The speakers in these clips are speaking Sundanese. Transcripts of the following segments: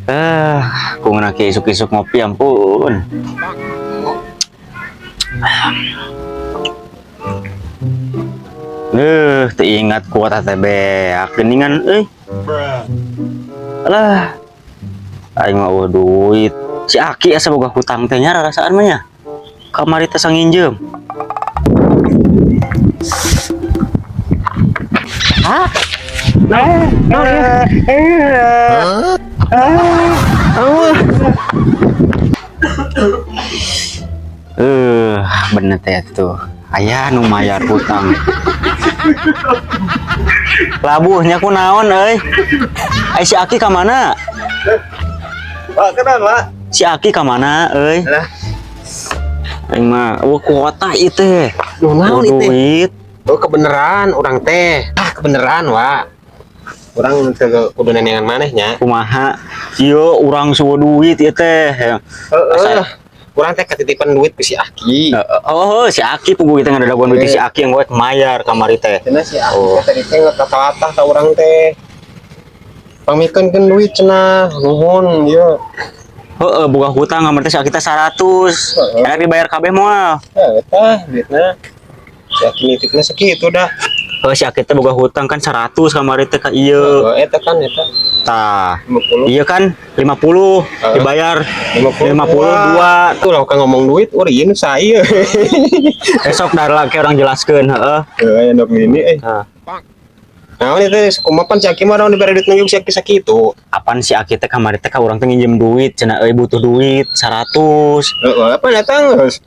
Ah, ku ngeunah isuk-isuk ngopi, ampun. Teu ingat kuota teh beak geuningan euy. Alah. Aing mah euweuh duit. Si Aki asa boga hutang teh nya rarasaan mah nya. Kamari teh sanginjeum. Hah? Naon ieu? Bener teh tuh. Aya nu mayar hutang. Labuhnya ku naon euy? Ai si Aki ka mana? Pak, kenal, Pak? Si Aki ka mana euy? Lah. Aing mah euweuh kuota ieu teh. Duh, naon ieu teh? Duit. Oh, kebenaran urang teh. Ah, kebenaran, Wak. Urang teu kudu nenean maneh nya. Kumaha? Ieu urang suwe duit ieu teh. Heeh. Urang teh ketitipan duit ku si Aki. Oh, si Aki puguh kita ngadaguan duit si Aki yang buat mayar kamari teh. Cenah si Aki Oh. teh tadi teh ngekatawatah ka urang teh. Pangmikeun duit cenah, nuhun ieu. Heeh, boga hutang kamari teh si Aki teh 100. Heeh. Enak dibayar kabeh moal. Eh, eta duitna. Si Aki nitipna sakitu dah. Heuh, si Aki teh boga hutang kan 100 kamari teh ka ieu. Heeh, eta kan eta Tah. 50. Iya kan 50 Heeh. dibayar 52. 52. Tuh lah kan ngomong duit, urang ieu nu saya. Esok dar lagi urang jelaskeun, heeh. Heeh, endok gini eh. Tah. Nah, ini teh kumaha pan si Aki mah urang dibere duit nang si Aki sakitu. Apan si Aki teh kamari teh ka urang teh nginjem duit cenah euy butuh duit 100. Heeh, apa datang geus?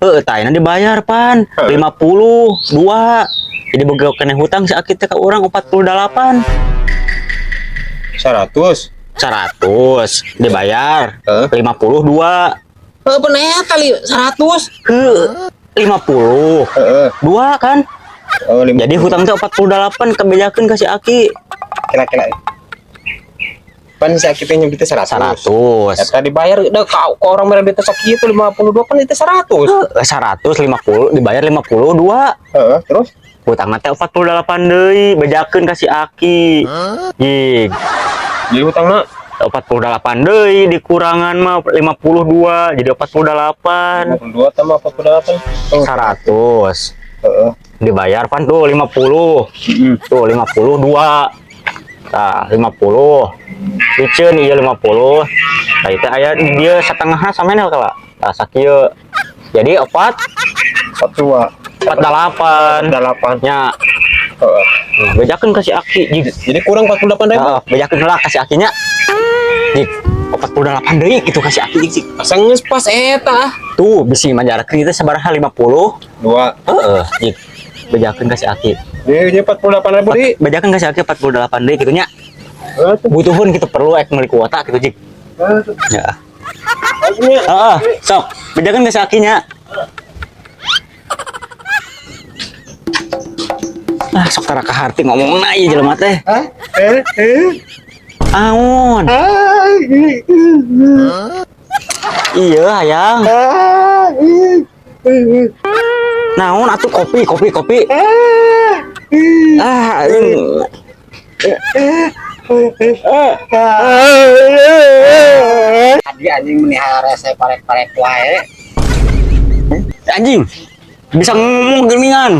Heeh, tah ayeuna dibayar pan Heeh. 52. Jadi boga keneh hutang si Aki teh ka urang 48. 100. 100 dibayar Heeh. 52. Heeh, pan eta li 100. Ke 50. Heeh. Dua kan? Oh, lima. Jadi hutang teh 48 kebejakeun ka si Aki. Kira-kira. Pan si Aki teh nyebut teh 100. 100. Eta dibayar dah ka orang mere duit teh sakitu 52 pan itu 100. Heeh, 150 dibayar 52. Heeh, terus Hutangna teh 48 deui, bejakeun ka si Aki. Jig, jadi hutangna 48 deui dikurangan mah 52 jadi 48. 52 tambah 48. Oh, 100. heeh. Dibayar pan tuh 50. Heeh. Tuh 52. Tah, 50. Iceun ieu 50. Tah itu aya di dieu satengahna samenel kala. Tah sakieu. Jadi 4 42. 48. 8. Nya, Heeh. bejakeun ka si Aki. Jig. Jadi kurang 48 ribu. Heeh, bejakeun heula ka si Akinya. Jig, 48 deui kitu ka si Aki jig. Asa geus pas eta. Tuh bisi manjarakeun itu sabaraha 50. Dua. Heeh, jig. Bejakeun ka si Aki. Jadi 48 ribu di. Bejakeun ka si Aki 48 deui kitu nya. Heeh, tuh. Butuhun gitu perlu ek meuli kuota gitu jig. Heeh, tuh. Ya. Akhirnya. Heeh, sok. Bejakeun ka si Akinya. Ah, sok tara kaharti ngomongna ieu jelema teh. Hah? Eh, eh. Aon. Ah, ih, ih, Iya, hayang. ah, ih, ih, Naon atuh kopi, kopi, kopi. ah, ih, Ah, anjing. Tadi anjing meni harese parek-parek wae. Anjing. Bisa ngomong geuningan.